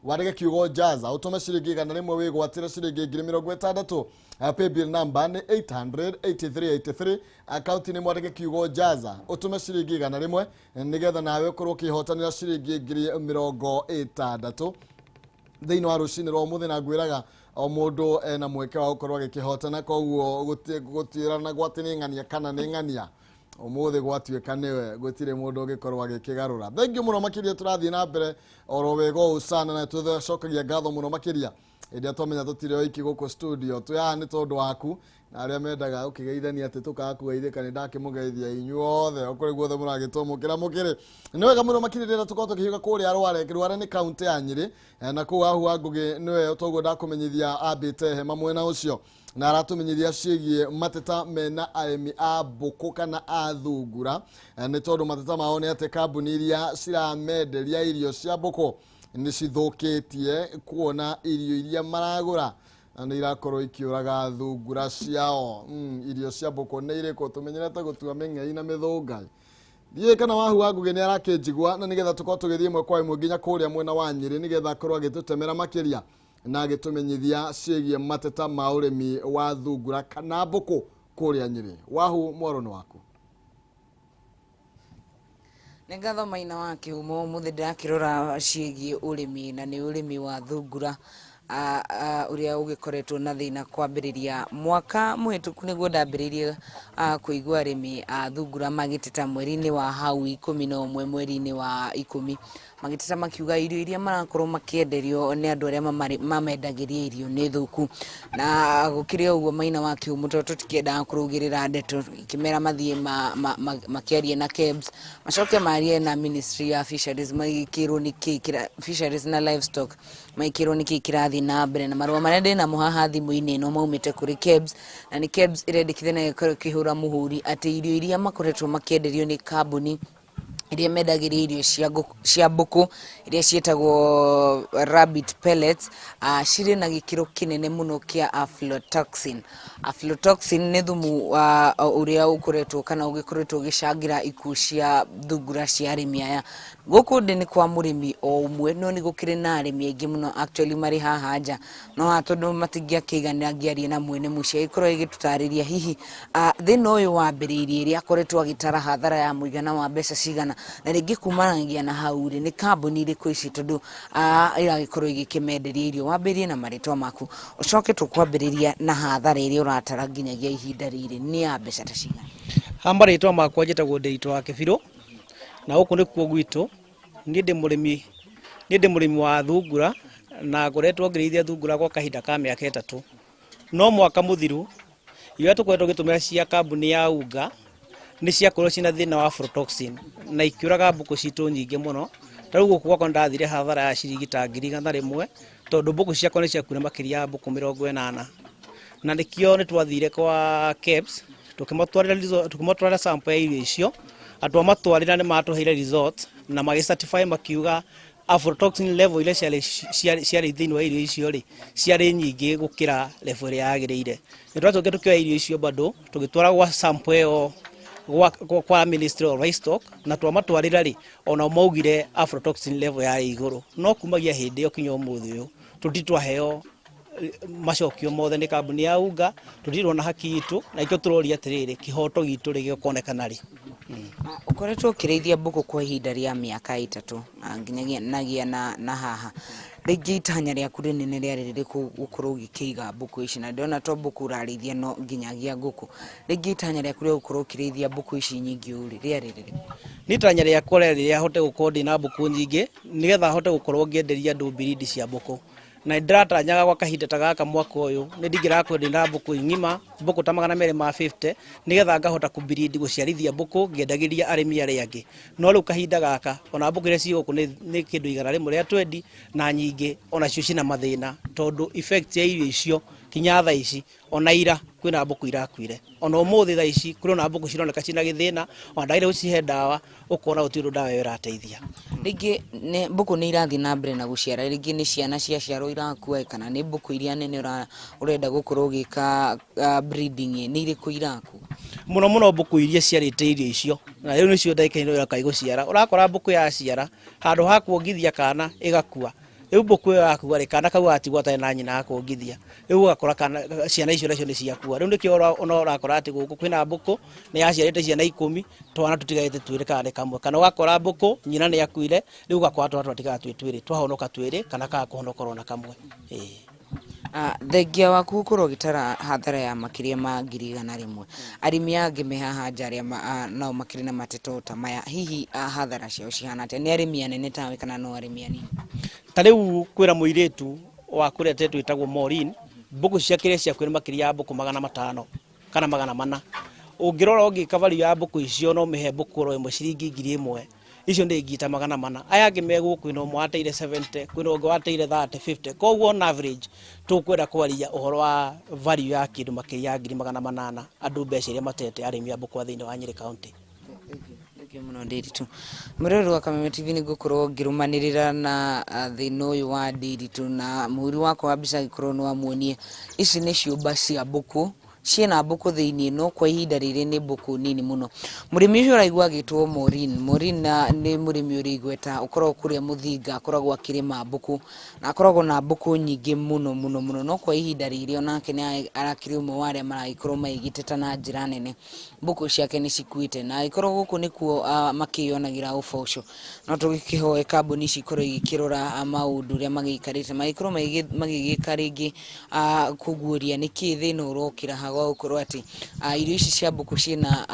Wandĩke kiugo "Jaza", ũtũme ciringi 100, wĩgwatĩre ciringi 60,000. Paybill number nĩ 88383. Akaunti nĩ mwandĩke kiugo "Jaza", ũtũme ciringi 100, nĩgetha nawe ũkorwo ũkĩhotanĩra ciringi 60,000 thĩinĩ wa rũcinĩ rwa ũmũthĩ. Na ngwĩraga o mũndũ ena mweke wa gũkorwo agĩkĩhotana, koguo gũtiĩranagwo atĩ nĩ ng'ania kana nĩ ng'ania. Ũmũthĩ gwatuĩka nĩwe, gũtirĩ mũndũ ũngĩkorwo agĩkĩgarũra. Thengiũ mũno makĩria. Tũrathiĩ na mbere oro wega ũũ sana, na tũcokagia ngatho mũno makĩria hĩndĩ ĩrĩa twamenya tũtirĩ oiki gũkũ studio. Twĩ haha nĩ tondũ waku na arĩa mendaga ũkĩgeithania atĩ tũkaga kũgeithĩka. Nĩ ndakĩmũgeithia inyuothe o kũrĩ guothe mũragĩtũmũkĩra. Mũkĩrĩ nĩ wega mũno makĩria rĩrĩa tũkorwo tũkĩhiũka kũrĩa Rware. Rware nĩ kaunti ya Nyĩrĩ. Na kũu Ahu wa Ngũgĩ nĩwe toguo ndakũmenyithia ambĩte hema mwena ũcio, na aratũmenyithia ciĩgiĩ mateta mena arĩmi a mbũkũ kana a thungura. Nĩ tondũ mateta mao nĩ atĩ kambuni iria ciramenderia irio cia mbũkũ nĩ cithũkĩtie, kuona irio iria maragũra na nĩ irakorwo ikĩũraga thungura ciao. Irio cia mbũkũ nĩ irĩkũ? Tũmenyerete gũtua mĩng'ei na mĩthũngai. Ndiũĩ kana Wahu wa Ngũgĩ nĩ arakĩnjigua, na nĩgetha tũkorwo tũgĩthiĩ ĩmwe kwa ĩmwe nginya kũrĩa mwena wa Nyĩrĩ, nĩgetha akorwo agĩtũtemera makĩria na agĩtũmenyithia ciĩgiĩ mateta ma ũrĩmi wa thungura kana mbũkũ kũrĩa Nyĩrĩ. Wahu, mwaro nĩ waku. Nĩ ngatho, Maina wa Kĩhumo. Ũmũthĩ ndĩrakĩrora ciĩgiĩ ũrĩmi, na nĩ ũrĩmi wa thungura ũrĩa ũgĩkoretwo na thĩna kwambĩrĩria mwaka mũhĩtũku. Nĩguo ndambĩrĩirie kũigua arĩmi a thungura magĩteta mweri-inĩ wa hau 11, mweri-inĩ wa 10, magĩteta makiuga irio iria marakorwo makĩenderio nĩ andũ arĩa mamendagĩria irio nĩ thũku. Na gũkĩrĩ o ũguo, Maina wa Kĩhumo, tondũ tũtikĩendaga kũrũgĩrĩra ndeto, ikĩmera mathiĩ makĩarie na KEBS, macoke marie na Ministry ya Fisheries, magĩkĩrwo nĩ kĩ Fisheries na Livestock, maikĩrwo nĩ kĩ kĩrathiĩ na mbere. Na marũa marĩa ndĩnamo haha thimũ-inĩ ĩno maumĩte kũrĩ KEBS, na nĩ KEBS ĩrendekithia na ĩgakorwo ĩkĩhũra mũhũri atĩ irio iria makoretwo makĩenderio nĩ kambuni iria mendagĩria irio cia cia mbũkũ iria ciĩtagwo rabbit pellets, cirĩ na gĩkĩro kĩnene mũno kĩa aflatoxin. Aflatoxin nĩ thumu ũrĩa ũkoretwo kana ũgĩkoretwo ũgĩcangĩra ikuũ cia thungura cia arĩmi aya. Gũkũ ndĩ nĩ kwa mũrĩmi o ũmwe, no nĩ gũkĩrĩ na arĩmi aingĩ mũno actually marĩ haha nja, no haha tondũ matingĩakĩiganĩra ngĩarie na mwene mũciĩ agĩkorwo ĩgĩtũtarĩria hihi thĩna ũyũ wambĩrĩirie ĩrĩa akoretwo agĩtara hathara ya mũigana wa mbeca cigana, na rĩngĩ kumanagia na hau rĩ, nĩ kambuni irĩkũ ici tondũ iragĩkorwo igĩkĩmenderia irio. Wambĩrĩrie na marĩtwa maku, ũcoke tũkwambĩrĩria na hathara ĩrĩa ũratara nginyagia ihinda rĩrĩ nĩ ya mbeca ta cigana. Ha marĩtwa makwa njĩtagwo Ndĩritũ wa Kĩbirũ, na gũkũ nĩkuo gwitũ. Niĩ ndĩ mũrĩmi, niĩ ndĩ mũrĩmi wa thungura, na ngoretwo ngĩrĩithia thungura gwa kahinda ka mĩaka 3. No mwaka mũthiru iria tũkoretwo tũgĩtũmĩra cia kambuni ya Unga nĩ ciakorirwo ciĩna thĩna wa aflatoxin na ikĩũraga mbũkũ citũ nyingĩ mũno. Ta rĩu gũkũ gwakwa nĩndathire hathara ya ciringi ta 100,000, tondũ mbũkũ ciakwa nĩ ciakuire makĩria ya mbũkũ 80. Na nĩkĩo nĩ twathire kwa KEBS tũkĩmatwarĩra sample ya irio icio, na twamatwarĩra nĩ matũheire result na magĩ certify makiuga aflatoxin level iria ciarĩ thĩinĩ wa irio icio rĩ, ciarĩ nyingĩ gũkĩra level ĩrĩa yagĩrĩire. Nĩ twacokire tũkĩoya irio icio bado tũgĩtwara gwa sample ĩyo kwa Ministry of Livestock, na twamatwarĩra rĩ, onao maugire aflatoxin level yarĩ igũrũ. No kumagia hĩndĩ ĩyo kinya ũmũthĩ ũyũ tũtirĩ twaheo macokio mothe nĩ kambuni ya Unga. Tũtirĩ na haki itũ, na ikĩo tũroria atĩrĩrĩ, kĩhoto gitũ rĩ gĩkonekana rĩ? Ũkoretwo ũkĩrĩithia mbũkũ kwa ihinda rĩa mĩaka 3 nginyagia nagia na haha, rĩngĩ itanya rĩaku rĩnene rĩarĩ rĩrĩkũ gũkorwo ũgĩkĩiga mbũkũ ici? Na ndĩrona to mbũkũ ũrarĩithia, no nginyagia ngũkũ. Rĩngĩ itanya rĩaku rĩa gũkorwo ũkĩrĩithia mbũkũ ici nyingĩ ũũ rĩ, rĩarĩ rĩrĩkũ? Niĩ itanya rĩakwa rĩarĩ rĩrĩa hote gũkorwo ndĩna mbũkũ nyingĩ, nĩgetha hote gũkorwo ngĩenderia andũ breed cia mbũkũ. Na nĩndĩratanyaga gwa kahinda ta gaka mwaka ũyũ nĩ ndingĩrakorwo ndĩna mbũkũ ng'ima, mbũkũ ta 250, nĩgetha ngahota kũ breed, gũciarithia mbũkũ ngĩendagĩria arĩmi arĩa angĩ. No rĩu kahinda gaka ona mbũkũ iria ciĩ gũkũ nĩ kĩndũ 120, na nyingĩ onacio ciĩna mathĩna, tondũ effect ya irio icio kinya thaa ici, ona ira kwĩna mbũkũ irakuire, ona ũmũthĩ thaa ici kũrĩ ona mbũkũ cironeka ciĩna gĩthĩna. Ona ndagĩrĩire gũcihe ndawa, ũkona gũtirĩ ũndũ ndawa ĩyo ĩrateithia. Rĩngĩ nĩ mbũkũ nĩ irathiĩ na mbere na gũciara, rĩngĩ nĩ ciana ciaciarwo irakua, kana nĩ mbũkũ iria nene ũrenda gũkorwo ũgĩka breeding, nĩ irĩkũ irakua? Mũno mũno mbũkũ iria ciarĩte irio icio, na rĩu nĩcio ndagĩka ĩno ĩroka igũciara. Ũrakora mbũkũ yaciara, handũ ha kuongithia kana ĩgakua. Rĩu mbũkũ ĩyo yakua rĩ, kana kau gatigwo atarĩ na nyina akuongithia, rĩu ũgakora kana ciana icio nacio nĩ ciakua. Rĩu nĩkĩo ona ũrakora atĩ gũkũ kwĩna mbũkũ nĩ yaciarĩte ciana 10, twana tũtigarĩte twĩrĩ kana nĩ kamwe, kana ũgakora mbũkũ nyina nĩ akuire, rĩu ũgakora twana twatigara twĩ twĩrĩ, twahonoka twĩrĩ kana kaga kũhonoka ona kamwe. Thengia waku gũkorwo ũgĩtara hathara ya makĩria ma 100,000, arĩmi angĩ me haha nja arĩa nao makĩrĩ na mateto ta maya, hihi hathara ciao cihana atĩa? Nĩ arĩmi anene tawe kana no arĩmi anini? Ta rĩu kwĩra mũirĩtu wa kũrĩa twĩtagwo Maureen, mbũkũ ciake iria ciakuire makĩria ya mbũkũ 500 kana 400. Ũngĩrora ũngĩka value ya mbũkũ icio no mĩhe mbũkũ oro ĩmwe ciringi 1,000, icio nĩ ngita 400. Aya angĩ me gũkũ kwĩna ũmwe wateire 70, kwĩna ũngĩ wateire 30, 50. Koguo on average tũkwenda kwaria ũhoro wa value ya kĩndũ makĩria ya 800,000 andũ mbeca iria matete arĩmi a mbũkũ a thĩinĩ wa Nyĩrĩ County. Thank you mũno Ndiritu. Mũrori wa Kameme TV, nĩ ngũkorwo ngĩrũmanĩrĩra na thĩna ũyũ wa Ndiritu, na mũhũri wakwa wa mbica agĩkorwo no amuonie ici nĩ ciũmba cia mbũkũ, ciĩna mbũkũ thĩinĩ, no kwa ihinda rĩrĩ nĩ mbũkũ nini mũno. Mũrĩmi ũcio ũraigua agĩtwo Maureen. Maureen nĩ mũrĩmi ũrĩ igweta, ũkoragwo kũrĩa Mũthinga, akoragwo akĩrĩma mbũkũ na akoragwo na mbũkũ nyingĩ mũno mũno mũno, no kwa ihinda rĩrĩ onake nĩ arakĩrĩ ũmwe wa arĩa maragĩkorwo magĩgĩteta na njĩra nene. Mbũkũ ciake nĩ cikuĩte na agĩkorwo gũkũ nĩkuo makĩyonagĩra ũboco. No tũgĩkĩhoe kambuni ici ikorwo igĩkĩrora maũndũ ũrĩa magĩikarĩte, magĩkorwo magĩgĩka rĩngĩ kũguũria nĩkĩ thĩna ũrokĩra haha gwa gũkorwo atĩ irio ici cia mbũkũ ciĩna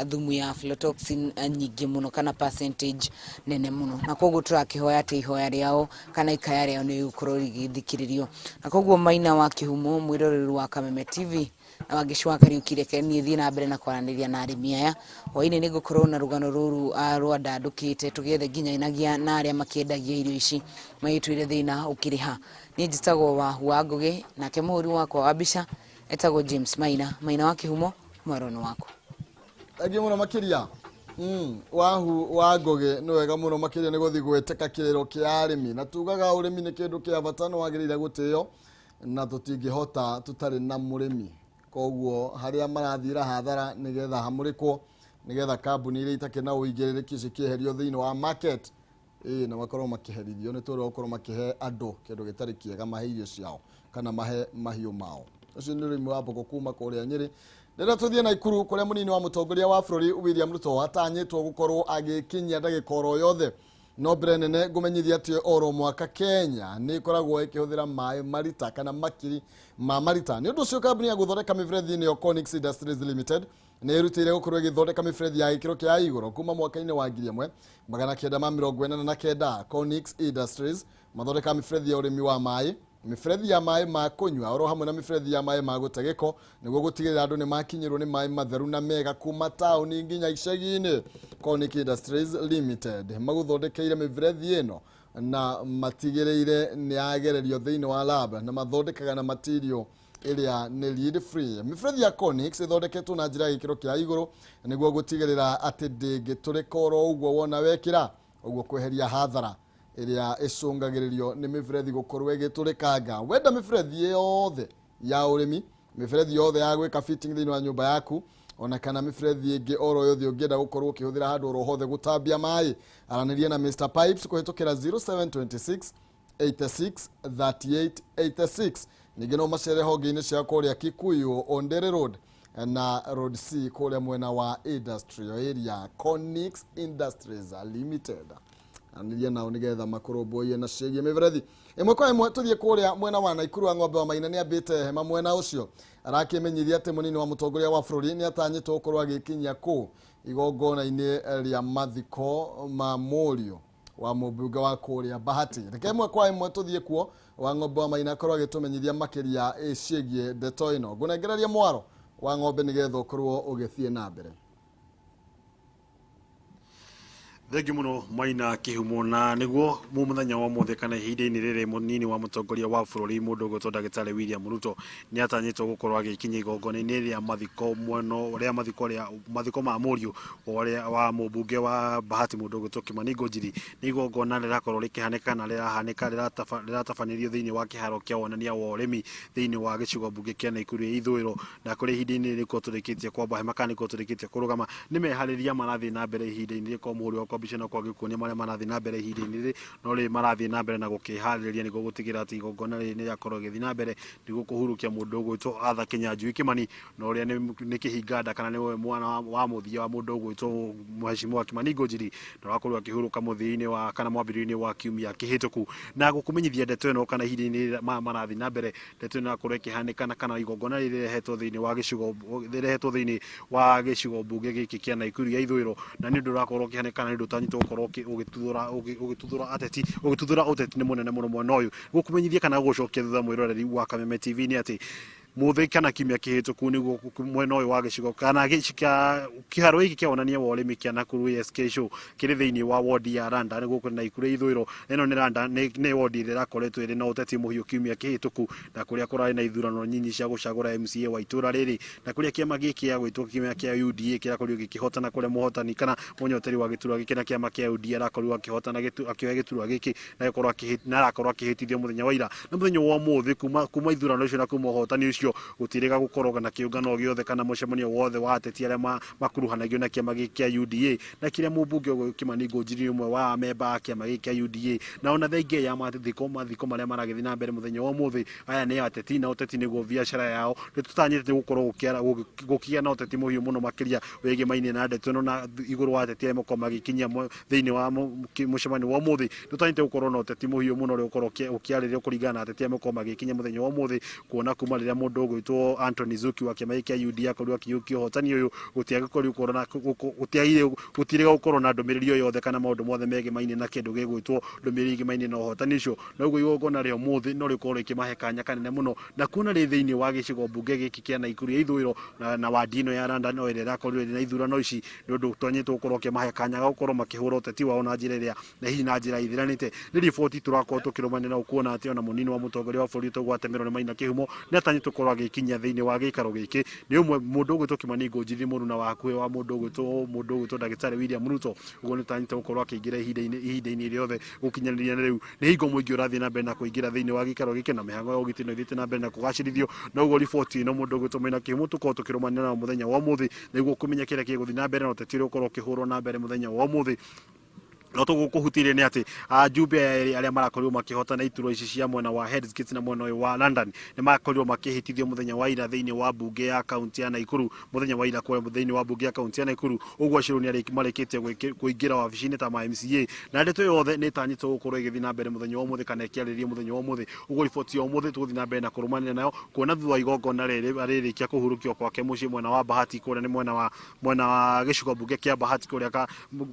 thumu ya aflatoxin nyingĩ mũno kana percentage nene mũno, na koguo tũrakĩhoya atĩ ihoya rĩao kana ikaya rĩao nĩ rĩgũkorwo rĩgĩthikĩrĩrio. Na koguo Maina wa Kĩhumo, mwĩroreri wa Kameme TV na Wangeci wa Kariũki, reke niĩ thiĩ na mbere na kwaranĩria na arĩmi aya. Hwaĩ-inĩ nĩ ngũkorwo na rũgano rũrũ rwa ndandũkĩte, tũgĩethe nginya na arĩa makĩendagia irio ici magĩtwĩre thĩna ũkĩrĩ ha. Niĩ njĩtagwo Wahu wa Ngũgĩ, nake mũhũri wakwa wa mbica etagwo James Maina. Maina wa Kĩhumo, mwaro nĩ waku. Thengiũ mũno makĩria. Wahu wa Ngũgĩ, nĩ wega mũno makĩria nĩ gũthiĩ gwĩtĩka kĩrĩro kĩa arĩmi, na tugaga ũrĩmi nĩ kĩndũ kĩa bata, nĩ wagĩrĩire gũtĩo na tũtingĩhota tũtarĩ na mũrĩmi. Koguo harĩa marathiĩra hathara nĩgetha hamũrĩkwo, nĩgetha kambuni iria itakĩrĩ na ũigĩrĩrĩki cikĩeherio thĩinĩ wa market, na makorwo makĩherithio nĩ tondũ wa gũkorwo makĩhe andũ kĩndũ gĩtarĩ kĩega, mahe irio ciao kana mahe mahiũ mao. Ũcio nĩ ũrĩmi wa mbũkũ kuma kũrĩa Nyĩrĩ. Rĩrĩa tũthiĩ Naikuru kũrĩa mũnini wa mũtongoria wa bũrũri William Ruto atanyĩtwo gũkorwo agĩkinyia ndagĩka oro yothe, no mbere nene ngũmenyithia atĩ oro mwaka Kenya nĩ ĩkoragwo ĩkĩhũthĩra maĩ marita kana makiri ma marita. Nĩ ũndũ ũcio kambuni ya gũthondeka mĩberethi nĩyo Konix Industries Limited nĩ ĩrutĩire gũkorwo ĩgĩthondeka mĩberethi ya gĩkĩro kĩa igũrũ kuma mwaka-inĩ wa 1989. Konix Industries mathondekaga mĩberethi ya ũrĩmi wa maĩ, mĩberethi ya maĩ ma kũnyua oro hamwe na mĩberethi ya maĩ ma gũte gĩko, nĩguo gũtigĩrĩra andũ nĩ makinyĩrwo nĩ maĩ matheru na mega kuma taũni nginya icagi-inĩ. Conic Industries Limited magũthondekeire mĩberethi ĩno na matigĩrĩire nĩ yagererio thĩinĩ wa lab, na mathondekaga na material ĩrĩa nĩ lead free. Mĩberethi ya Konix ĩthondeketwo na njĩra ya gĩkĩro kĩa igũrũ nĩguo gũtigĩrĩra atĩ ndĩngĩtũrĩka oro ũguo wona wekĩra, ũguo kweheria hathara ĩrĩa ĩcũngagĩrĩrio nĩ mĩberethi gũkorwo ĩgĩtũrĩkanga. Wenda mĩberethi yothe ya ũrĩmi, mĩberethi yothe ya gwĩka fitting thĩinĩ wa nyũmba yaku, ona kana mĩberethi ĩngĩ oro yothe ũngĩenda gũkorwo ũkĩhũthĩra handũ oro hothe gũtambia maĩ, aranĩria na Mr Pipes kũhĩtũkĩra 0726 86 38 86. Ningĩ no macere honge-inĩ cia kũrĩa Kikuyu, Ondere Road na Road C kũrĩa mwena wa Industrial Area. Konix Industries Limited, aranĩria nao nĩgetha makũrũmbũiye na ciĩgiĩ mĩberethi. Ĩmwe kwa ĩmwe tũthiĩ kũrĩa mwena wa Naikuru wa Ng'ombe wa Maina nĩ ambĩte hema mwena ũcio, arakĩmenyithia atĩ mũnini wa mũtongoria wa bũrũri nĩ atanyĩtwo gũkorwo agĩkinyia kũu igongona-inĩ rĩa mathiko ma mũriũ wa mũmbunge wa kũrĩa Bahati. Reke ĩmwe kwa ĩmwe tũthiĩ kuo wa Ng'ombe wa Maina akorwo agĩtũmenyithia makĩria ciĩgiĩ ndeto ĩno. Ngũnengereria mwaro wa Ng'ombe nĩgetha ũkorwo ũgĩthiĩ na mbere. Thengiũ mũno Maina Kĩhumo, na nĩguo mũthenya wa ũmũthĩ kana ihinda-inĩ rĩrĩ mũnini wa mũtongoria wa bũrũri mũndũ ũgwĩtwo ndagĩtarĩ William Ruto nĩ atanyĩtwo gũkorwo agĩkinya igongona-inĩ rĩa mathiko mweno rĩa mathiko rĩa mathiko ma mũriũ wa mũmbunge wa Bahati mũndũ ũgwĩtwo Kimani Ngunjiri. Nĩ igongona rĩrakorwo rĩkĩhanĩka kana rĩrahanĩka rĩratabanĩrio thĩinĩ wa kĩharo kĩa wonania wa ũrĩmi thĩinĩ wa gĩcigo mbunge kĩa Naikuru ya ithũĩro, na kũrĩ ihinda-inĩ rĩrĩ nĩkuo tũrĩkĩtie kwamba hema kana nĩkuo tũrĩkĩtie kũrũgama. Nĩ meharĩria marathiĩ na mbere ihinda-inĩ rĩrĩ kwa mũhũri wakwa kwa mbica ĩno kwa gĩkuonia marĩa marathiĩ na mbere ihinda-inĩ rĩrĩ, no rĩrĩ marathiĩ na mbere na gũkĩharĩrĩria nĩguo gũtigĩrĩra atĩ igongona rĩrĩ nĩrĩakorwo rĩgĩthiĩ na mbere nĩguo kũhurũkia mũndũ ũgwĩtwo Arthur Kinyanjui Kimani, na ũrĩa nĩ kĩhinganda kana nĩwe mwana wa mũthia wa mũndũ ũgwĩtwo Mheshimiwa Kimani Ngunjiri, na ũrakorirwo akĩhurũka mũthia-inĩ wa kana mwambĩrĩrio-inĩ wa kiumia kĩhĩtũku. Na gũkũmenyithia ndeto ĩno kana ihinda-inĩ rĩrĩ maya marathiĩ na mbere, ndeto ĩno ĩrakorwo ĩkĩhanĩka na kana igongona rĩrĩ rĩrehetwo thĩinĩ wa gĩcigo, rĩrehetwo thĩinĩ wa gĩcigo mbunge gĩkĩ kĩa Nakuru ya ithũĩro, na nĩ ũndũ ũrakorwo ũkĩhanĩka na nĩ ũndũ ũtanyĩtwo gũkorwo ũgĩtuthũra ateti, ũgĩtuthũra ũteti nĩ mũnene mũno mwena ũyũ. Gũkũmenyithia kana gũgũcokia thutha mwĩroreri wa Kameme TV nĩ atĩ mũthĩ kana kiumia kĩhĩtũku nĩguo mwena ũyũ wa gĩcigo kana kĩharo gĩkĩ kĩa wonania wa ũrĩmi kĩa Nakuru ASK Show kĩrĩ thĩinĩ wa wodi ya Randa nĩguo kũrĩ Nakuru ya ithũĩro. Ĩno nĩ Randa, nĩ wodi ĩrĩa ĩrakoretwo ĩrĩ na ũteti mũhiũ kiumia kĩhĩtũku, na kũrĩa kũrarĩ na ithurano nyinyi cia gũcagũra MCA wa itũra rĩrĩ, na kũrĩa kĩama gĩkĩ gĩa gwĩtwo kĩama kĩa UDA kĩrakorirwo gĩkĩhotana, kũrĩa mũhotani kana mũnyoteri wa gĩturwa gĩkĩ na kĩama kĩa UDA arakorirwo akĩhotana akĩoya gĩturwa gĩkĩ na arakorwo akĩhĩtithio mũthenya wa ira. Na mũthenya wa ũmũthĩ kuma ithurano icio na kuma ũhotani ũcio gũtirĩga gũkorwo na kĩũngano gĩothe kana mũcemanio wothe wa ateti arĩa makuruhanagio na kĩama gĩkĩ kĩa UDA, na kĩrĩa mũmbunge ũyũ Kimani Ngunjiri ũmwe wa amemba a kĩama gĩkĩ kĩa UDA. Na ona thengia ya mathiko marĩa maragĩthiĩ na mbere mũthenya wa ũmũthĩ, aya nĩ ateti na ũteti nĩguo biacara yao. Nĩ tũtanyĩte gũkorwo gũkĩgĩa na ũteti mũhiũ mũno makĩria wĩgĩmaine na ndeto ĩno na igũrũ wa ateti arĩa makorwo magĩkinyia thĩinĩ wa mũcemanio wa ũmũthĩ. Nĩ tũtanyĩte gũkorwo na ũteti mũhiũ mũno ũrĩa ũkorwo ũkĩarĩrio kũringana na ateti arĩa makorwo magĩkinyia mũthenya wa ũmũthĩ, kuona kuma rĩrĩa mũndũ ũgwĩtwo Anthony Zuki wa kĩama gĩkĩ kĩa UDA akorirwo akĩiyũkia ũhotani ũyũ, gũtirĩga gũkorwo na ndũmĩrĩri o yothe kana maũndũ mothe megemaine na kĩndũ gĩgwĩtwo ndũmĩrĩri ĩgemaine na ũhotani ũcio. Na ũguo igongona rĩa ũmũthĩ no rĩkorwo rĩkĩmahe kanya kanene mũno, na kuona rĩ thĩinĩ wa gĩcigo mbunge gĩkĩ kĩa Nakuru ya ithũĩro na wadi ĩno ya Randa no ĩrĩa ĩrakorirwo ĩrĩ na ithurano ici, nĩ ũndũ tũtanyĩtwo gũkorwo ũkĩmahe kanya ga gũkorwo makĩhũra ũteti wao na njĩra ĩrĩa na hihi na njĩra ithiranĩte. Nĩ riboti tũrakorwo tũkĩrũmanĩra kuona atĩ ona mũnini wa mũtongoria wa bũrũri tũgwatemerwo nĩ Maina Kĩhumo nĩ atanyĩtwo gũkorwo agĩkinyia thĩinĩ wa gĩikaro gĩkĩ. Nĩ ũmwe mũndũ ũgwĩtwo Kimani Ngunjiri mũruna wa hakuhĩ wa mũndũ ũgwĩtwo ndagĩtarĩ William Ruto, ũguo nĩ ũtanyĩte gũkorwo akĩingĩra ihinda-inĩ rĩothe gũkinyanĩria na rĩu nĩ hingo mũingĩ ũrathiĩ na mbere na kũingĩra thĩinĩ wa gĩikaro gĩkĩ, na mĩhango ya ũgitĩri no ĩthiĩte na mbere na kũgacĩrithio. Na ũguo riboti ĩno mũndũ ũgwĩtwo Maina Kĩhumo tũkorwo tũkĩrũmanĩra na mũthenya wa ũmũthĩ nĩguo kũmenya kĩrĩa gĩgũthiĩ na mbere na ũteti ũrĩa ũkorwo ũkĩhũrwo na mbere mũthenya wa ũmũthĩ. No tũgũkũhutirie nĩ atĩ ajumbe erĩ arĩa marakorirwo makĩhotana iturwa ici cia mwena wa Heads Gate na mwena ũyũ wa London nĩ makorirwo makĩhĩtithio mũthenya wa ira thĩinĩ wa mbunge ya kaunti ya Nakuru, mũthenya wa ira kũrĩa thĩinĩ wa mbunge ya kaunti ya Nakuru. Ũguo acio nĩ marĩkĩtie kũingĩra wabici-inĩ ta ma MCA, na ndeto yothe nĩ ĩtanyĩtwo gũkorwo ĩgĩthiĩ na mbere mũthenya wa ũmũthĩ kana ĩkĩarĩrĩrio mũthenya wa ũmũthĩ. Ũguo riboti ya ũmũthĩ tũgũthiĩ na mbere na kũrũmanĩra nayo, kuona thutha wa igongona rĩrĩ arĩrĩkia kũhurũkio kwake mũciĩ mwena wa Bahati, kũrĩa nĩ mwena wa gĩcigo mbunge kĩa Bahati, kũrĩa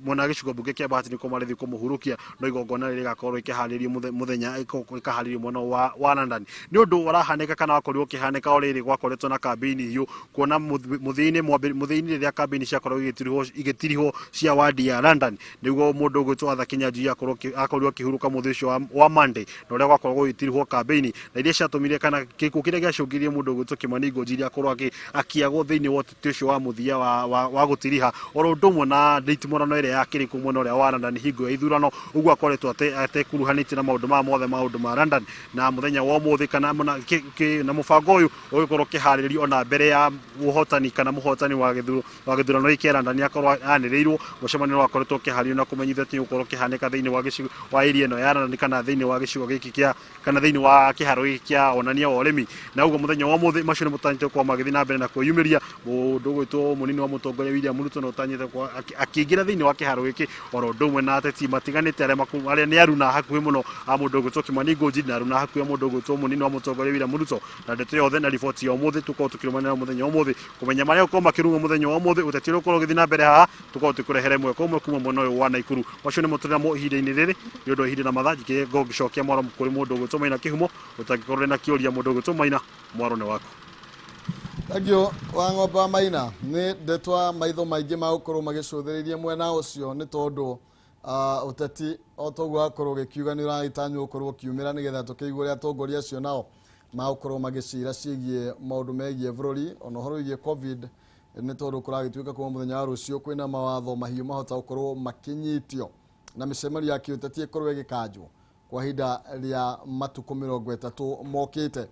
mwena wa gĩcigo mbunge kĩa Bahati nĩkuo marĩthiĩ kũmũhurukia. No igongona rĩrĩ rĩgakorwo rĩkĩharĩrio mũthenya ĩkaharĩrio mwena wa London. Nĩ ũndũ ũrahanĩka kana wakorirwo ũkĩhanĩka o rĩrĩ gwakoretwo na kambĩini hiũ, kuona mũthia-inĩ rĩrĩa kambĩini ciakorwo igĩtirihwo cia wadi ya London, nĩguo mũndũ ũgwĩtwo Arthur Kinyanjui akorirwo akĩhurũka mũthĩ ũcio wa Monday, na ũrĩa gwakorwo gũgĩtirihwo kambĩini na iria ciatũmire kana gĩkuũ kĩrĩa gĩacũngĩrĩirie mũndũ ũgwĩtwo Kimani Ngunjiri akorwo akĩagwo thĩinĩ wa ũteti ũcio wa mũthia wa gũtiriha, oro ũndũ ũmwe na nditimũrano ĩrĩa yakĩrĩ kũu mwena ũrĩa wa London hingo ya ithurano. Ũguo akoretwo atekuruhanĩtie na maũndũ maya mothe maũndũ ma London. Na mũthenya wa ũmũthĩ kana na mũbango ũyũ ũgĩkorwo ũkĩharĩrĩrio ona mbere ya ũhotani kana mũhotani wa gĩthurano gĩkĩ kĩa London akorwo anĩrĩirwo. Mũcemanio wakoretwo ũkĩharĩrio na kũmenyithio atĩ ũgũkorwo ũkĩhanĩka thĩinĩ wa gĩcigo wa area ĩno ya London kana thĩinĩ wa gĩcigo gĩkĩ kĩa kana thĩinĩ wa kĩharo gĩkĩ kĩa onania wa ũrĩmi. Na ũguo mũthenya wa ũmũthĩ macio nĩ mũtanyĩte gũkorwo magĩthiĩ na mbere na kwĩyumĩria. Mũndũ ũgwĩtwo mũnini wa mũtongoria William Ruto nĩ ũtanyĩte akĩingĩra thĩinĩ wa kĩharo gĩkĩ oro ũndũ ũmwe na ateti matiganĩte arĩa nĩ aruna hakuhĩ mũno a mũndũ ũgwĩtwo Kimani Ngunjiri na aruna hakuhĩ a mũndũ ũgwĩtwo mũnini wa mũtongoria William Ruto. Na ndeto yothe na riboti ya ũmũthĩ tũkorwo tũkĩrũmanĩra mũthenya wa ũmũthĩ kũmenya marĩa ũkorwo makĩrung'o mũthenya wa ũmũthĩ, ũteti ũrĩa ũkorwo ũgĩthiĩ na mbere haha tũkorwo tũkũrehere ĩmwe kwa ĩmwe kuma mwena ũyũ wa Nakuru. Macio nĩmo tũrĩ namo ihinda-inĩ rĩrĩ nĩ ũndũ wa ihinda na mathaa. Njikĩrie ngo ngĩcokia mwaro kũrĩ mũndũ ũgwĩtwo Maina Kĩhumo, ũtangĩkorwo na kĩũria mũndũ ũgwĩtwo Maina, mwaro nĩ waku. Thank wa ng'ombe wa Maina. Nĩ ndetwa maitho maingĩ magũkorwo magĩcũthĩrĩria mwena ũcio nĩ tondũ ũteti o toguo wakorwo ũgĩkiuga nĩ ũragĩtanywo gũkorwo ũkiumĩra nĩgetha tũkĩigue ũrĩa atongoria acio nao magũkorwo magĩcira ciĩgiĩ maũndũ megiĩ bũrũri ona ũhoro wĩgiĩ COVID, nĩ tondũ kũragĩtuĩka kuma mũthenya wa rũciũ kwĩna mawatho mahiũ mahota gũkorwo makĩnyitio na mĩcemanio ya kĩũteti ĩkorwo ĩgĩkanjwo kwa ihinda rĩa matukũ 30 mokĩte.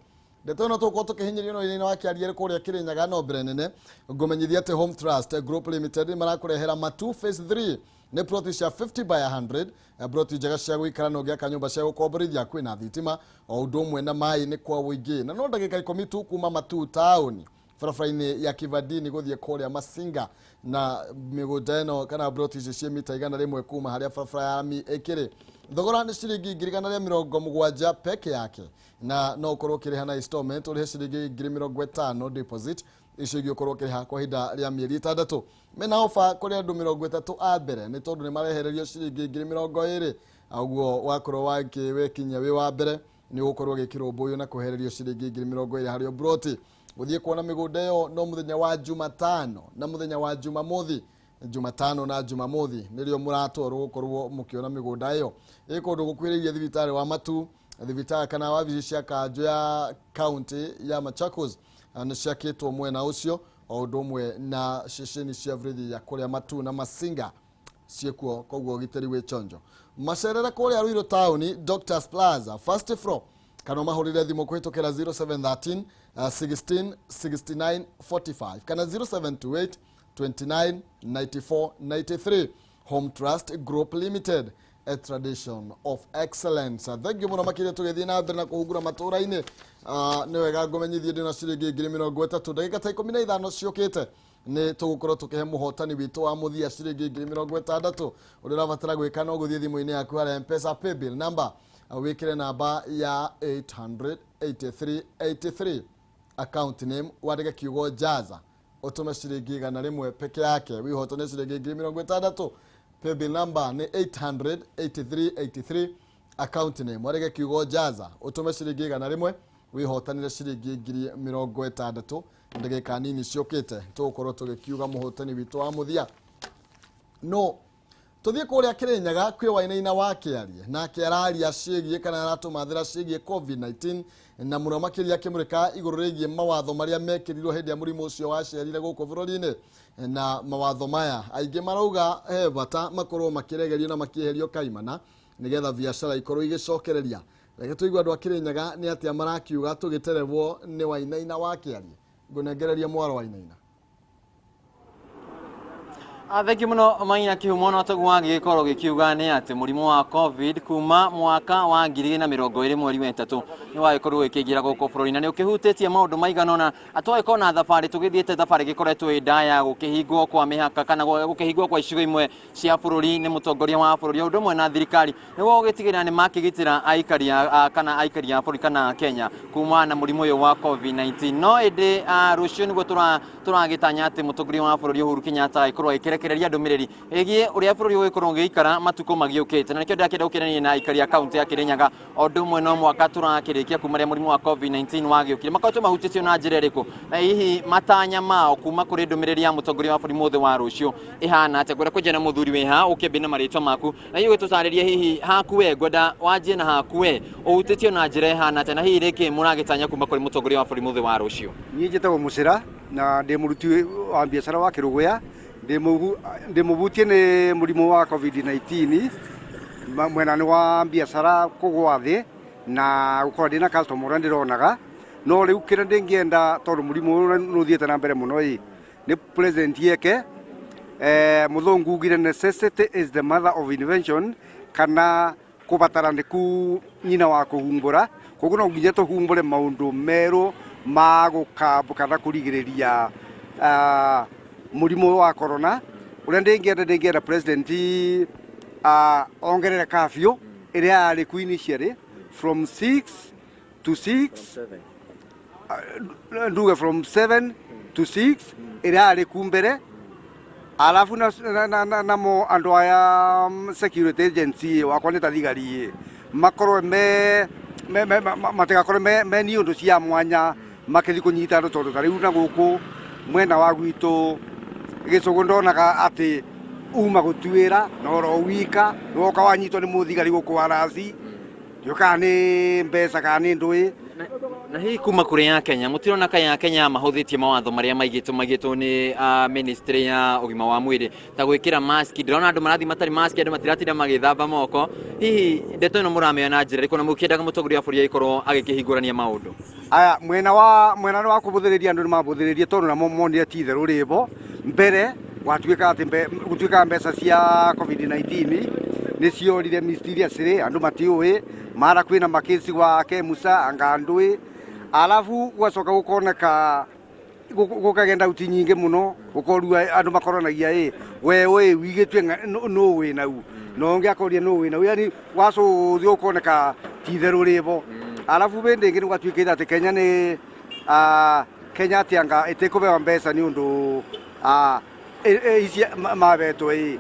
Ndeto ĩno tũgũkorwo tũkĩhinyĩrĩrio no ĩrĩa wakĩaria kũrĩa Kĩrĩnyaga. No mbere nene ngũmenyithia atĩ Home Trust Group Limited marakũrehera Matu Phase 3 Nĩ ploti cia 50 by 100, ploti njega cia gũikara na ũngĩaka nyũmba cia gũkomborithia kwĩna thitima o ũndũ ũmwe na maĩ nĩ kwa ũingĩ, na no ndagĩka 10 tu kuma Matuu taũni barabara-inĩ ya Kivandini gũthiĩ kũrĩa Masinga, na mĩgũnda ĩno kana ploti ici ciĩ mita 100 kuma harĩa barabara ya rami ĩkĩrĩ. Thogora nĩ ciringi 170,000 peke yake, na no ũkorwo ũkĩrĩha na installment, ũrĩhe ciringi 50,000 deposit, icio ingĩ ũkorwo ũkĩrĩha kwa ihinda rĩa mĩeri 6. Mena ofa kũrĩ andũ 30 a mbere nĩ tondũ nĩ marehererio ciringi 20,000, ũguo wakorwo wekinyia wĩ wa mbere nĩ ũgũkorwo ũgĩkĩrwo mbũyũ na kũhererio ciringi 20,000 harĩ o broti. Gũthiĩ kuona mĩgũnda ĩyo no mũthenya wa Jumatano na mũthenya wa Jumamothi. Jumatano na Jumamothi nĩrĩo mũratwarwo gũkorwo mũkĩona mĩgũnda ĩyo. Ĩ kũndũ gũkuhĩrĩirie thibitarĩ wa Matuu, thibitarĩ kana wabici cia kanjũ ya kaunti ya Machakos nĩ ciakĩtwo mwena ũcio, o ũndũ ũmwe na ceceni cia borithi ya kũrĩa Matuu na Masinga ciĩkuo, koguo ũgitĩri wĩ chonjo. Macerere kũrĩa Ruiru taũni, Doctors Plaza first floor, kana ũmahũrĩre thimũ kũhĩtũkĩra 0713 16 69 45 kana 0728 29 94 93. Home Trust Group Limited, a tradition of excellence. Thank you mũno makĩria. Tũgĩthiĩ na mbere na kũhungura matũra-inĩ, nĩ wega ngũmenyithie ndĩna ciringi 30,000. Ndagĩka ta 15 ciũkĩte nĩ tũgũkorwo tũkĩhe mũhotani witũ wa mũthia ciringi 60,000. Ũrĩa ũrabatara gwĩka no gũthiĩ thimũ-inĩ yaku harĩa M-Pesa paybill number, wĩkĩre namba ya 88383, account name wandĩke kiugo Jaza, ũtũme ciringi 100 peke yake, wĩhotane ciringi 60,000. Paybill number nĩ 88383, account name wandĩke kiugo Jaza, ũtũme ciringi 100, wĩhotanĩre ciringi 60,000. Ndagĩka nini ciũkĩte tũgũkorwo tũgĩkiuga mũhotani witũ wa mũthia. No tũthiĩ kũrĩa Kĩrĩnyaga kwĩ Wainaina wa Kĩarie, nake araria ciĩgiĩ kana aratũmathĩra ciĩgiĩ COVID-19, na mũno makĩria akĩmũrĩka igũrũ rĩgiĩ mawatho marĩa mekĩrirwo hĩndĩ ya mũrimũ ũcio wacerire gũkũ bũrũri-inĩ. Na mawatho maya aingĩ marauga he bata makorwo makĩregerio na makĩeherio kaimana nĩgetha biacara ikorwo igĩcokereria. Reke tũigue andũ a Kĩrĩnyaga nĩ atĩa marakiuga tũgĩterevwo nĩ Wainaina wa Kĩarie. Ngũnengereria mwaro Wainaina. Thengiũ mũno Maina Kĩhumo. No taguo wagĩgĩkorwo gĩkiuga nĩ atĩ mũrimũ wa COVID kuma mwaka wa 2020 mweri wa 3 nĩ wagĩkorirwo ũkĩingĩra gũkũ bũrũri, na nĩ ũkĩhutĩtie maũndũ maigana ũna. Twagĩkorwo na thabarĩ tũgĩthiĩte thabarĩ gĩkoretwo ĩ ndaya, gũkĩhingwo kwa mĩhaka kana gũkĩhingwo kwa icigo imwe cia bũrũri nĩ mũtongoria wa bũrũri o ũndũ ũmwe na thirikari, nĩguo gũgĩtigĩrĩra nĩ makĩgitĩra aikari kana aikari a bũrũri kana Kenya kuma na mũrimũ ũyũ wa COVID-19. No ĩndĩ rũciũ nĩguo tũragĩtanya atĩ mũtongoria wa bũrũri Uhuru Kenyatta agĩkorwo agĩkĩrekereria ndũmĩrĩri ĩgiĩ ũrĩa bũrũri ũgũgĩkorwo ũgĩikara matukũ magĩũkĩte, na nĩkĩo ndĩrakĩenda gũkĩrania na aikari a kaunti ya Kĩrĩnyaga o ũndũ ũmwe no mwaka tũrakĩrĩkia kuma rĩrĩa mũrimũ wa COVID-19 wagĩũkire, makoretwo mahutĩtio na njĩra ĩrĩkũ, na hihi matanya mao kuma kũrĩ ndũmĩrĩri ya mũtongoria wa bũrũri mũthĩ wa rũciũ ĩhana atĩa. Ngwenda kũnjia na mũthuri wĩ ha, ũkĩambie na marĩtwa maku, na hihi ũgĩtũtarĩrie hihi haku we, ngwenda wanjie na haku we ũhutĩtio na njĩra ĩhana atĩa, na hihi rĩkĩ mũragĩtanya kuma kũrĩ mũtongoria wa bũrũri mũthĩ wa rũciũ. Niĩ njĩtagwo Mũcĩra na ndĩ mũruti wa biacara wa Kĩrũgũya. Ndĩ mũbutie nĩ mũrimũ wa COVID-19 mwena-inĩ wa biacara kũgũa thĩ na gũkorwo ndĩna customer ũrĩa ndĩronaga. No rĩu kĩrĩa ndĩngĩenda, tondũ mũrimũ ũyũ nĩ ũthiĩte na mbere mũno ĩ, nĩ president yeke mũthũngũ ugire necessity is the mother of invention, kana kũbatara nĩku nyina wa kũhumbũra. Koguo no nginya tũhumbũre maũndũ merũ ma gũkambu kana kũrigĩrĩria mũrimũ wa corona. Ũrĩa ndĩngĩenda president ongerere curfew ĩrĩa yarĩ ku initially from 6 to 6, nduge from 7 to 6 ĩrĩa yarĩ ku mbere, alafu namo andũ aya security agency wakwa nĩ ta thigari makorwo me matigakorwo me ni ũndũ cia mwanya makĩthiĩ kũnyita andũ, tondũ ta rĩu na gũkũ mwena wa gwitũ gĩcũgũ ndonaga atĩ uma gũtuĩra na oro wika woka wanyitwo nĩ mũthigari gũkũ wa raci, ndiũĩ nĩ mbeca kana nĩ ndũĩ. Na hihi kuma kũrĩ ya Kenya mũtirona ka ya Kenya mahũthĩtie mawatho marĩa maigĩtwo nĩ ministry ya ũgima wa mwĩrĩ ta gwĩkĩra mask? Ndĩrona andũ marathiĩ matarĩ mask, andũ matiratinda magĩthamba moko. Hihi ndeto ĩno mũramĩoya na njĩra ĩrĩkũ, na mũkĩendaga mũtongoria wa bũrũri agĩkorwo agĩkĩhingũrania maũndũ aya? Mwena wa kũbũthĩrĩria andũ nĩ mabũthĩrĩrie, tondũ namo monire ti itherũ rĩbo mbere. Gwatuĩka atĩ gũtuĩka mbeca cia COVID-19 nĩ ciorire mysteriously, andũ matiũĩ mara kwĩna makesi wa Kemusa anga ndũĩ, alafu gwacoka gũkoneka gũkagenda uti nyingĩ mũno, gũkorua andũ makoronagia ĩ we ũĩ wigĩtue nũ wĩ nau na ũngĩ akoria nũ wĩ nau, yani wacũthio ũkoneka ti itherũ rĩbo. Alafu bĩndĩ ĩngĩ nĩ gwatuĩkĩte atĩ Kenya nĩ Kenya atĩ anga ĩtĩkũbewa mbeca nĩ ũndũ ici mabetwo ĩ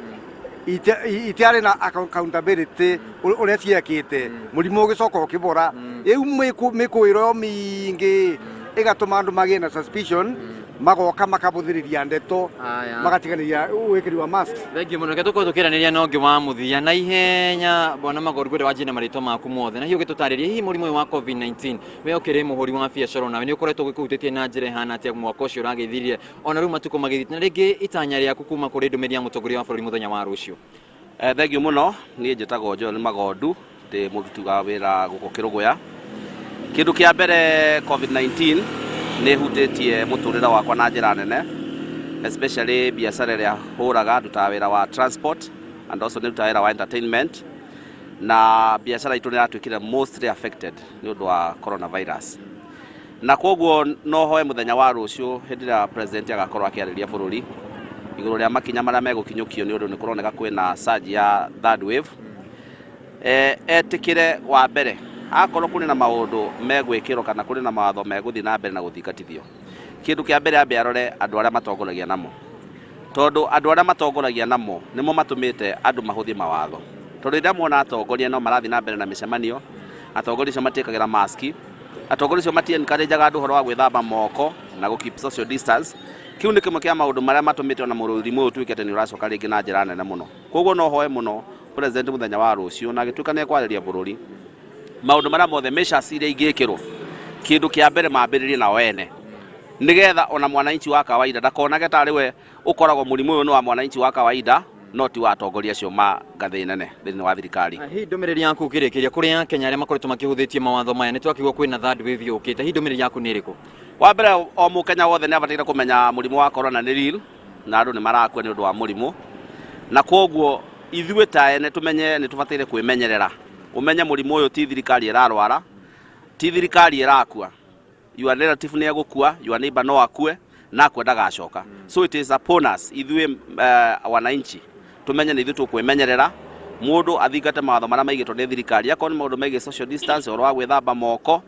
itiarĩ na accountability ũrĩa ciekĩte, mũrimũ ũgĩcoka ũkĩbora. Rĩu mĩkũĩro mĩingĩ ĩgatũma andũ magĩe na suspicion, magoka makabũthĩrĩria ndeto, magatiganĩria wĩkĩri wa mask. Thengiũ mũno. Reke tũkorwo tũkĩaranĩria na ũngĩ wa mũthia na ihenya. Bwana Magoru, ngwenda wanjie na marĩtwa maku mothe na hihi ũgĩtũtarĩrie hihi mũrimũ ũyũ wa COVID-19, we ũkĩrĩ mũhũri wa biacara nawe nĩ ũkoretwo ũgĩkũhutĩtie na njĩra ĩhana atĩa mwaka ũcio ũragĩthirire ona rĩu matukũ magĩthiĩte, na rĩngĩ itanya rĩaku kuma kũrĩ ndũmĩrĩri ya mũtongoria wa bũrũri mũthenya wa rũciũ? Thengiũ mũno. Niĩ njĩtagwo Joel Magondu, ndĩ mũruti wa wĩra gũkũ Kĩrũgũya. Kĩndũ kĩa mbere, COVID-19 nĩ ĩhutĩtie mũtũrĩre wakwa na njĩra nene, especially biacara ĩrĩa hũraga. Ndutaga wĩra wa transport and also nĩ ndutaga wĩra wa entertainment, na biacara itũ nĩ ĩratuĩkire mostly affected nĩ ũndũ wa coronavirus. Na koguo no hoe mũthenya wa rũciũ, hĩndĩ ĩrĩa president agakorwo akĩarĩria bũrũri igũrũ rĩa makinya marĩa megũkinyũkio, nĩ ũndũ nĩ kũroneka kwĩna surge ya third wave, etĩkĩre wa mbere akorwo kũrĩ na maũndũ megwĩkĩrwo kana kũrĩ na mawatho megũthiĩ na mbere na gũthingatithio, kĩndũ kĩa mbere ambe arore andũ arĩa matongoragia namo, tondũ andũ arĩa matongoragia namo nĩmo matũmĩte andũ mahũthie mawatho. Tondũ rĩrĩa muona atongoria no marathiĩ na mbere na mĩcemanio, atongoria acio matiĩkagĩra maski, atongoria acio mati-encourageaga andũ ũhoro wa gwĩthamba moko na gũ keep social distance, kĩu nĩ kĩmwe kĩa maũndũ marĩa matũmĩte ona mũrimũ ũyũ ũtuĩke atĩ nĩ ũracoka rĩngĩ na njĩra nene mũno. Koguo no hoe mũno president mũthenya wa rũciũ, na agĩtuĩka nĩ ekwarĩria bũrũri, maũndũ marĩa mothe, measures iria ingĩkĩrwo, kĩndũ kĩa mbere mambĩrĩrie nao ene, nĩgetha ona mwananchi wa kawaida ndakonage tarĩ we ũkoragwo mũrimũ ũyũ nĩ wa mwananchi wa kawaida, no ti wa atongoria acio ma ngathĩ nene thĩinĩ wa thirikari. Hihi ndũmĩrĩri yaku ũkĩrĩkĩria kũrĩ Akenya arĩa makoretwo makĩhũthĩtie mawatho maya, nĩ twakĩigua kwĩna third wave yũkĩte, hihi ndũmĩrĩri yaku nĩ ĩrĩkũ? Wa mbere, o mũkenya wothe nĩ abataire kũmenya mũrimũ wa corona nĩ real, na andũ nĩ marakua nĩ ũndũ wa mũrimũ, na koguo ithuĩ ta ene tũmenye nĩ tũbataire kwĩmenyerera. Ũmenye mũrimũ ũyũ ti thirikari ĩrarwara, ti thirikari ĩrakua, your relative nĩ egũkua, your neighbor no akue na akue ndagacoka. So it is upon us ithuĩ wananchi tumenye nĩ ithuĩ tũkwĩmenyerera, mũndũ athingate mawatho marĩa maigĩtwo nĩ thirikari, akorwo nĩ maũndũ megiĩ social distance, ũhoro wa gwĩthamba moko,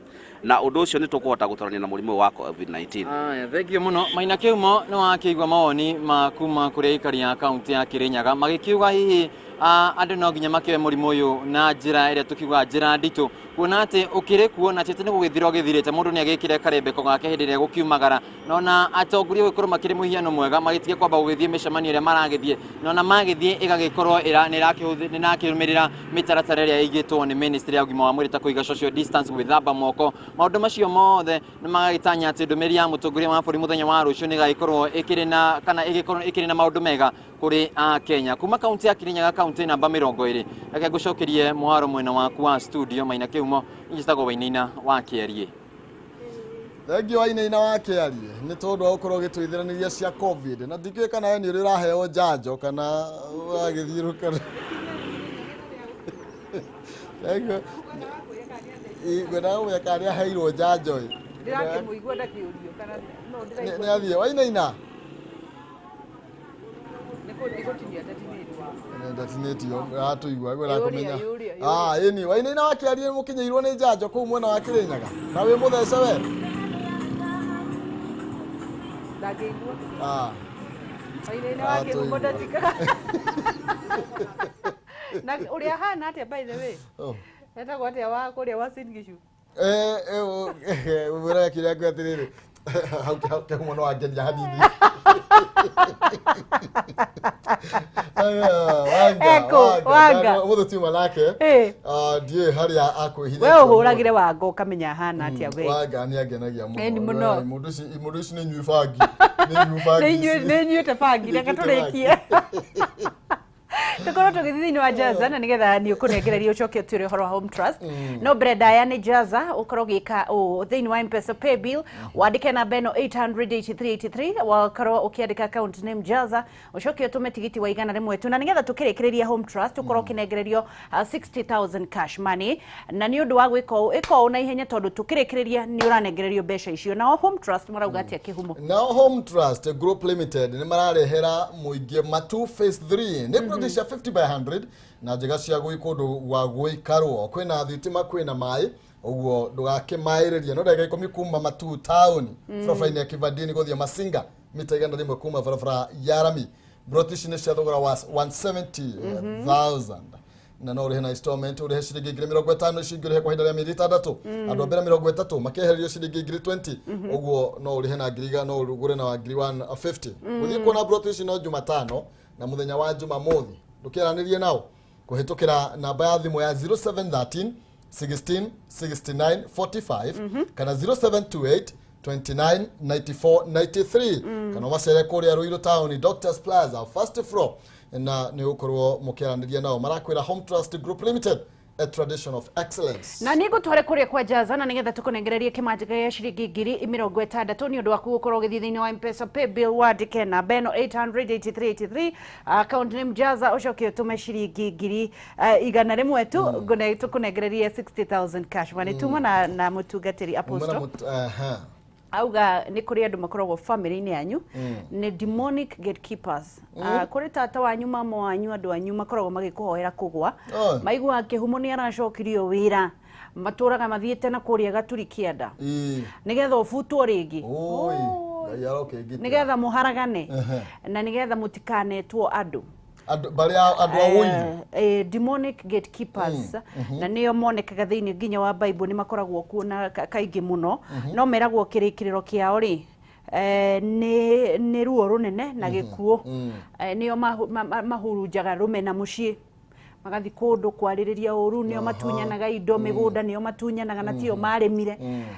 na ũndũ ũcio nĩ tũkũhota gũtorania na mũrimũ ũyũ wa COVID-19. Aya, thengiũ mũno Maina Kĩhumo. Nĩ wakĩigua mawoni ma kuma kũrĩ aikari a kaunti ya Kĩrĩnyaga magĩkiuga hihi andũ no nginya makĩoe mũrimũ ũyũ na njĩra ĩrĩa tũkiuga njĩra nditũ, kuona atĩ ũkĩrĩ kuo na atĩ nĩ gũgĩthira ũgĩthirĩte, mũndũ nĩ agĩkĩre karembeko gake hĩndĩ ĩrĩa gũkiumagara, na ona atongoria gũgĩkorwo makĩrĩ mũhiano mwega magĩtige kwamba gũgĩthiĩ mĩcemanio ĩrĩa maragĩthiĩ, na ona magĩthiĩ ĩgagĩkorwo nĩ ĩrakĩrũmĩrĩra mĩtaratara ĩrĩa ĩigĩtwo nĩ ministry ya ũgima wa mwĩrĩ, ta kũiga social distance, gwĩthamba moko, maũndũ macio mothe nĩ magagĩtanya atĩ ndũmĩrĩri ya mũtongoria wa bũrũri mũthenya wa rũciũ nĩ ĩgagĩkorwo ĩkĩrĩ na kana ĩgĩkorwo ĩkĩrĩ na maũndũ mega kũrĩ Akenya. Kuma kaunti ya Kirinyaga, kaunti namba 20, reke ngũcokerie mũharo mwena waku wa studio. Maina Kĩhumo, njĩtagwo Wainaina wa Kĩarie. Thengiũ Wainaina wa Kĩarie nĩ tondũ wa gũkorwo ũgĩtũithĩranĩria cia COVID, na ndikĩũĩ kana we nĩ ũrĩ ũraheo njanjo kana ũragĩthiũrũka. Thengiũ. Ngwendaga kũmenya kana nĩ aheirwo njanjo ĩ. Ndĩrakĩmũigua ndakĩũrio kana no ndĩraigua. Nĩ athiĩ Wainaina. Nĩ gũtinia ndatinĩtio. Ndatinĩtio atũigua ngwenda Yũria, kũmenya. yũria, yũria. Ah, ĩni Wainaina wa Kĩarie, mũkinyĩirwo nĩ njanjo kũu mwena wa Kĩrĩnyaga na wĩ mũthece we? Ndangĩigua. Ah. Wainaina wa Kĩhumo Atũigua. ndatikaga na ũrĩa ahana atĩa, by the way? Oh. Etagwo atĩa wa kũrĩa wa Uasin Gishu? Mwĩraga kĩrĩa ngwĩ atĩrĩrĩ, hau hau kĩhumo no wangenia hanini. Wanga. Eko, Wanga. Ũmũthĩ tiuma nake. Ndiũĩ harĩa akwĩhithĩte. We ũhũragĩre Wanga ũkamenya ahana atĩa we. Wanga nĩ angenagia mũno. Ĩni mũno. Mũndũ ũcio nĩ nyui bangi, nĩ nyui bangi Nĩ ici. inyuĩ- nĩ inyuĩte bangi, reke Nĩ inyuĩte. tũrĩkie. Tukorwo tũgĩthiĩ thĩinĩ wa Jaza na nĩgetha nĩ ũkũnengereria ũcoke ũtwĩre ũhoro wa Home Trust. No mbere ndaya nĩ Jaza ũkorwo ũgĩka ũũ thĩinĩ wa M-Pesa Pay Bill, wandĩke namba ĩno 88383, wakorwo ũkĩandĩka account name Jaza, ũcoke ũtũme tigiti wa 100 tu, na nĩgetha tũkĩrĩkĩrĩria Home Trust ũkorwo ũkĩnengererio 60,000 cash money. Na nĩ ũndũ wa gwĩka ũũ, ĩka ũũ na ihenya tondũ tũkĩrĩkĩrĩria nĩ ũranengererio mbeca icio. Nao Home Trust marauga atĩa, Kĩhumo? Nao Home Trust Group Limited nĩ mararehera mũingĩ Matu Phase 3, nĩ plot cia 50 by 100 na njega cia gwĩ kũndũ gwa gũikarwo, kwĩna thitima, kwĩna maĩ, ũguo ndũgakĩmaĩrĩrie. No ndagĩka 10 kuma Matu taũni, barabara-inĩ ya Kivandini gũthiĩ Masinga, mita 100 kuma barabara ya rami. Broti ici nĩ cia thogora wa 170,000 na no ũrĩhe na installment, ũrĩhe ciringi 50,000, ici ingĩ ũrĩhe kwa ihinda rĩa mĩeri 6. Andũ a mbere 30 makehererio ciringi 20,000, ũguo no ũrĩhe na ngiri igana, no ũgũre na ngiri 150. Gũthiĩ kuona broti ici no Jumatano na mũthenya wa Jumamothi. Ndũkĩaranĩrie nao kũhĩtũkĩra namba ya thimũ ya 0713 16 69 45 kana 0728 29 94 93, kana ũmacere kũrĩa Ruiru Town, Doctors Plaza, first floor, na nĩ ũgũkorwo mũkĩaranĩria nao. Marakwĩra Home Trust Group Limited, a tradition of excellence. Na nĩ ngũtware kũrĩa kwa Jaza na nĩgetha tũkũnengererie kĩmanjĩka gĩa ciringi 60,000 nĩ ũndũ waku gũkorwo ũgĩthiĩ thĩinĩ wa M-Pesa Pay Bill, wandĩke namba ĩno 88383, account name Jaza, ũcoke ũtũme ciringi 100,000 tu, tũkũnengererie 60,000 cash money. Tuma na mũtungatĩri Umena Apostle aha. Auga nĩ kũrĩ andũ makoragwo family-inĩ yanyu nĩ demonic gatekeepers. Kũrĩ tata wanyu, mama wanyu, andũ anyu makoragwo magĩkũhoera kũgwa. Oh. Maiguaga Kĩhumo nĩ aracokirio wĩra, matũraga mathiĩte na kũrĩa gaturi kĩanda nĩgetha ũbutwo rĩngĩ. Oi, Ngai arokĩngitĩra. Nĩgetha mũharagane na nĩgetha mũtikanetwo andũ. Andũ barĩa andũ a ũiru. Demonic gatekeepers, na nĩo monekaga thĩinĩ nginya wa Bible, nĩ makoragwo kuo na kaingĩ mũno, no meragwo kĩrĩkĩrĩro kĩao rĩ nĩ ruo rũnene na gĩkuũ. Nĩo mahurunjaga rũmena mũciĩ, magathi kũndũ kwarĩrĩria ũru, nĩo matunyanaga indo, mĩgũnda nĩo matunyanaga na tio marĩmire.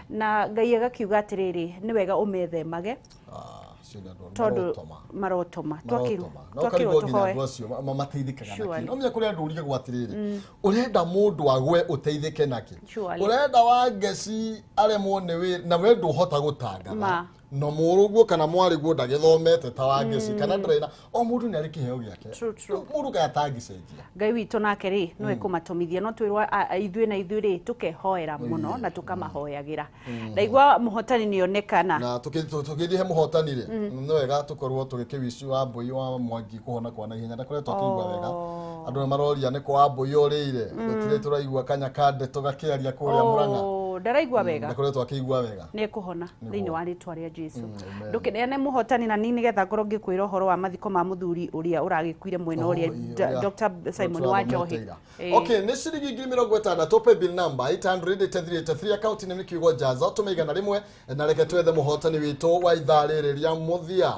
Na Ngai agakiuga atĩrĩrĩ, nĩ wega ũmethemage. Ah, acio nĩ andũ Tondũ marotoma. marotoma. Marotoma. Na Twakĩrwo ũkarigwo nginya tũhoe. andũ acio mateithĩkaga nakĩ. Surely. No menya kũrĩ andũ ũrigagwo atĩrĩrĩ, ũrenda mũndũ agwe ũteithĩke nakĩ? Surely. Ũrenda wa ngeci aremwo nĩ wĩra na we ndũhota gũtangatha, Ma. no mũrũguo kana mwarĩguo ndagĩthomete ta wa ngeci kana ndarĩ na o mũndũ nĩ arĩ kĩheo gĩake. True, true. Mũndũ kaya atangĩcenjia. Ngai witũ nake rĩ no ekũmatũmithia, no twĩrwo ithuĩ na ithuĩ rĩ tũkehoera mũno na tũkamahoyagĩra. Ndaigua mũhotani nĩ onekana. Na tũgĩthiĩ he mũhotani rĩ, nĩ wega tũkorwo tũgĩkĩwici wa mbũi wa Mwangi kũhona kwa naihenya, ndakoretwo akĩigua wega. Andũ nĩ maroria nĩ kwa mbũi ũrĩire, gũtirĩ tũraigua kanya ka ndeto gakĩaria kũrĩa Mũrang'a. Oh, ndaraigua wega. Ndakoretwo akĩigua wega. Nĩ ekũhona thĩinĩ wa rĩtwa rĩa Jesu. Amen. Ndũkĩneane mũhotani na niĩ nĩgetha ngorwo ngĩkwĩra ũhoro wa mathiko ma mũthuri ũrĩa ũragĩkuire mwena ũrĩa Oh, ũrĩa Dr. Simon wa Njohi. tũrathomete ira. Okay, nĩ ciringi 60,000, pay bill number 88383, account nĩ kiugo Jaza, tũme 100, na reke twethe mũhotani witũ wa ithaa rĩrĩ rĩa mũthia.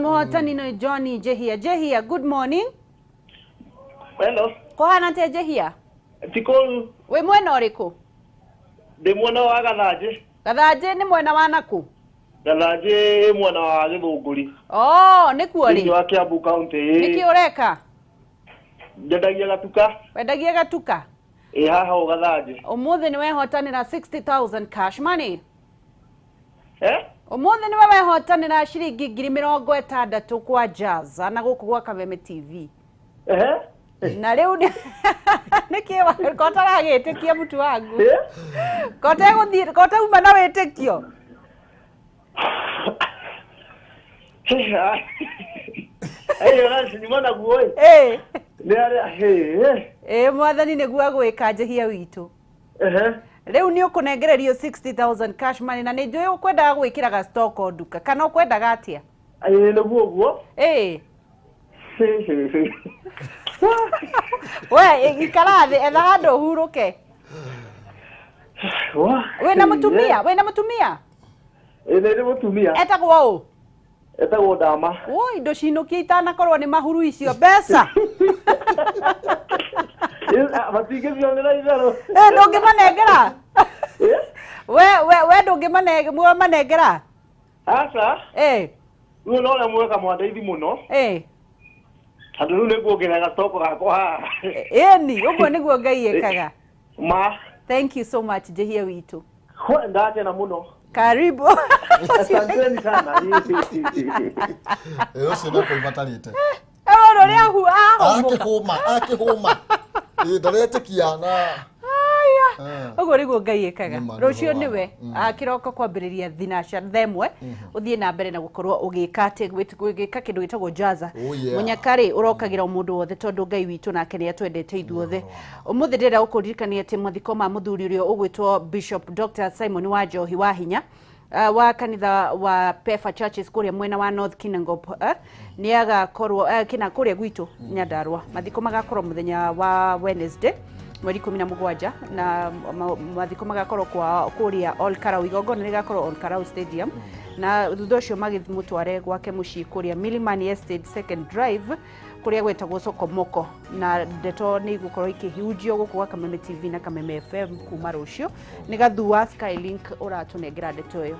Mũhotani nĩ John Jehia. Jehia, good morning. Hello. Kũhana atĩa, Jehia? Tikũru. Wĩ mwena ũrĩkũ? Ndĩ mwena wa Gathanjĩ. Gathanjĩ nĩ mwena wa nakũ? Gathanjĩ mwena wa Gĩthũngũri. Oh, nĩkuo Thĩinĩ rĩ wa Kiambu County. Nĩkĩ ũreka? Nyendagia gatuka. Wendagia gatuka? Ĩ haha ũ Gathanjĩ. Ũmũthĩ nĩ wehotanĩra 60,000 cash money. Eh? Ũmũthĩ nĩwe wehotanĩra ciringi 60,000 kwa Jaza na gũkũ gwa Kameme TV. Ehe. Na rĩu nĩkĩ kotaragĩtĩkia mũtu wangu? Eh? Kotegũthiĩ kotauma na wĩtĩkio? Ĩyo ũracinyuma naguo ĩ. Ĩ. Nĩ arĩa hĩ. Ĩ, mwathani nĩguo agwĩka, njĩhia witũ. Ehe. Rĩu nĩ ũkũnengererio 60,000 cash money, na nĩ njũĩ ũkwendaga gwĩkĩra stock o nduka kana ũkwendaga atĩa? Ĩ nĩguo ũguo. Ĩ. Hĩ, hĩ, hĩ. We ikara thĩ, etha handũ ũhurũke. Wa. Wĩna mũtumia? Wĩna mũtumia? Ĩ nĩ mũtumia. Etagwo ũ? Etagwo Ndama. Woi, ndũcinũkie itanakorwo nĩ mahuru icio mbeca. Matingĩcionera itherũ. Ĩ, ndũngĩmanengera? Ĩ? We ndũngĩmanengera? Aca. Ĩ. Rĩu no ũrĩa mweka mwandeithia mũno. Ĩ. Tondũ rĩu nĩ nguongerera gatoko gakwa haha. Ĩni, ũguo nĩguo Ngai ekaga. Ma. Thank you so much, Njĩhia witũ. Kwa ndakena mũno. Karibu. Asanteni sana. Ĩ, ũcio nĩ kũibatarĩte. Ewona ũrĩa ahũmũka. Akĩhũma, akĩhũma. Ĩ, ndaretĩkia na Aya. Ũguo nĩguo Ngai ekaga. Nĩ ma, nĩ Rũciũ ũhoro wa nĩwe kĩroko kwambĩrĩria thinaca themwe ũthiĩ na mbere na gũkorwo ũgĩka atĩ ũgĩka kĩndũ gĩtagwo jaza. Oh, yeah. Mũnyaka-rĩ ũrokagĩra o mũndũ wothe tondũ Ngai witũ nake nĩ atwendete ithuothe. Ũmũthĩ ndĩrenda gũkũririkania atĩ mathiko ma mũthuri ũrĩa ũgwĩtwo Bishop Dr. Simon wa Njohi wa Hinya wa kanitha wa Pefa Churches kũrĩa mwena wa North Kinangop, nĩ agakorwo kina kũrĩa gwitũ Nyandarua. Mathiko magakorwo mũthenya wa Wednesday mweri 17 na mathiko magakorwo kwa kũrĩa Ol Kalou, igongona rĩgakorwo Ol Kalou Stadium, na thutha ũcio magĩmũtware gwake mũciĩ kũrĩa Milimani Estate Second Drive kũrĩa gwetagwo Sokomoko, na ndeto nĩ igũkorwo ikĩhunjio gũkũ gwa Kameme TV na Kameme FM kuma rũciũ. Nĩ Gathua Skylink ũratũnengera ndeto ĩyo.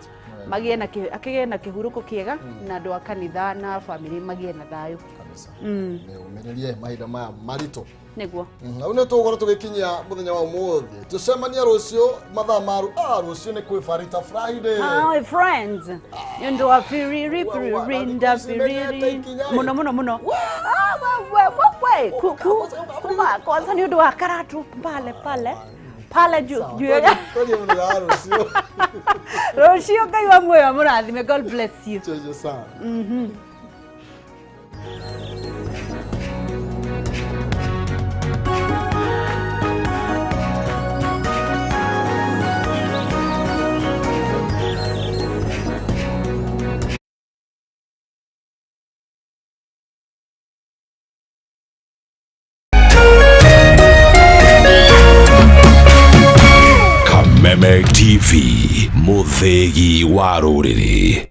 Magĩe na akĩgĩe na kĩhurũko kĩega, na andũ a kanitha na bamĩrĩ magĩe na thayũ. Kabisa. Nĩ ũmĩrĩrie mahinda maya maritũ. Nĩguo. Hau nĩ tũgũkorwo tũgĩkinyia mũthenya wa ũmũthĩ. Tũcemania rũciũ mathaa maru. Rũciũ nĩ kwĩ Farita Friday. Hi friends. Nĩ ũndũ wa firiri firirinda firiri mũno mũno mũno. Ah, we we we we ku ku kuma kwanza nĩ ũndũ wa karatu pale pale pale juu juu. Twarie mũthenya wa rũciũ. Rũciũ Ngai wa muoyo amũrathime. God bless you. Cheje sana. Kameme TV, mũthĩgi wa rũrĩrĩ.